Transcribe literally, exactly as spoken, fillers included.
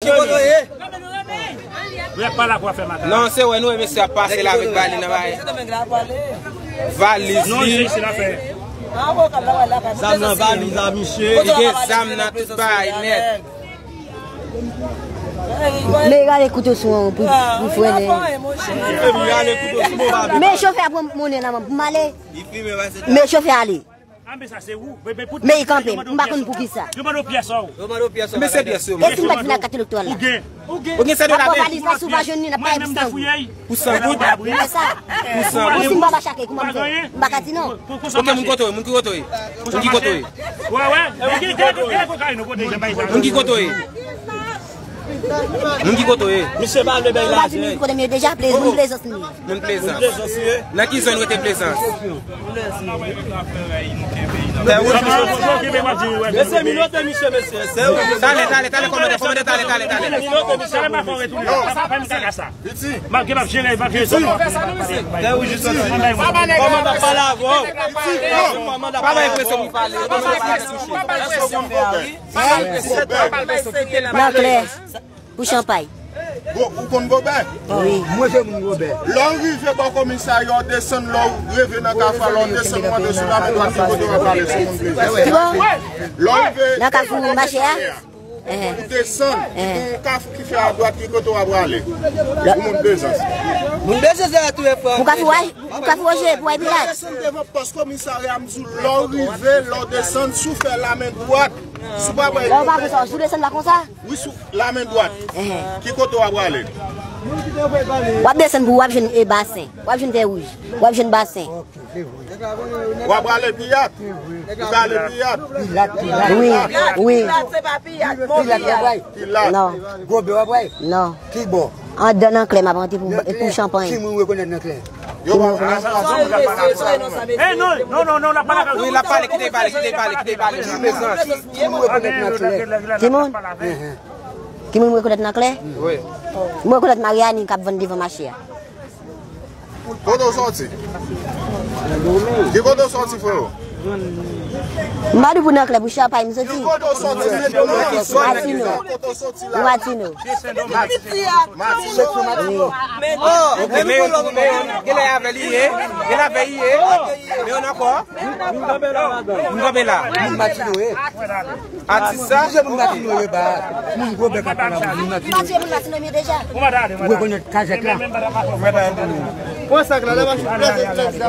Ki kote w ye? Ou pa la pou fè maten. Non, se wè nou, mesye ap pase la avèk valiz nan bay. Valiz li. Zam nan valiz la, misye. Li gen zam nan tout bay nèt. Men rale kouto sou an pou, pou frennen. Men chofè a pran monnen nan men m pou m ale. Men chofè a ale. Men li kanpe, m pa konn poukisa. Yo mande w pyès ou. Yo mande w pyès ou. Men se pyès yo. E si m pa t vin ak kat elektoral la? Ou gen. Ou gen se de la men. Valiz la, si w pa jwenn li, n ap pa egziste ankò. Pou san goud? Pou san goud? Ou si m pa mache ak li, kouman m fè? M pa ka di non. Ok, moun kote w ye? Moun ki kote w ye? Moun ki kote w ye? Wè, wè. Moun ki kote w ye? Moun ki kote w ye? Misye pa vle bay lajan. Moun ki kote m ye deja, Plez-, moun Plezans m ye. Moun Plezans. Nan ki zòn rete Plezans? Mesye, minote misye, mesye. Talè, talè, talè, kòmandan, kòmandan, talè, talè, talè. Minote misye. Piti. Piti. Kòmandan pale avè w. Kòmandan pale avè w. Nan klè. Pou chanpay. Bon, ou konn Gobè? Wi. Mwen se moun Gobè. Lè w rive bò komisarya, w desann, lè w rive nan kafou a, lè w desann, w mande sou lamen dwat, ki kote w ap prale, se moun Plezans. Ki bò? Lè w rive nan kafou mache a? Ou desann, ki gen yon kafou ki fè adwat, ki kote w ap prale? Pou moun Plezans. Moun Plezans la tou e frè. Pou kafou a, pou kafou Woje, pou Pilat. Desann devan pòs komisarya, m di w, lè w rive, lè w desann, si w fè lamen dwat, si w pa prale. Lè w pa konsa, si w desann pa konsa? Wi, sou lamen dwat. Ki kote w ap prale? W ap desann pou w ap jwenn e basen. W ap jwenn tè wouj. W ap jwenn basen. W ap prale Piyat. Ou prale Piyat. Wi, wi. Pilat se pa Piyat, Mon Piyat. Non. Gobè w ap prale? Non. Ki bò? Andan nan klè, m ap rantre pou, pou chanpay. Ki moun rekonèt nan klè? Yo pa. Eh, non, non, non, non, l ap pale avè w. Wi, l ap pale, kite l pale, kite l pale, kite l pale. Ki moun rekonèt nan klè? Ki moun? Ki moun m rekonèt nan klè? Wi. M rekonèt Mariani k ap vann devan mache a. Kote w sòti? Ki kote w sòti, freo? M pa di pou nan klè, pou chanpay m soti. Ki kote w sòti? Matino. Ou Matino. Matino. Wi. Ok, men yo, men yo, genlè avè li ye, genlè avè li ye. Men yo nan kò. M kanpe la. Moun Matino ye. Atis sa? Ki moun Matino ye ba? Moun gwo bèk ap pale avè moun Matino. Matino, moun Matino, men deja. Ou rekonèt kazèk la? Pran sak la, lè mache plèze, plèze la.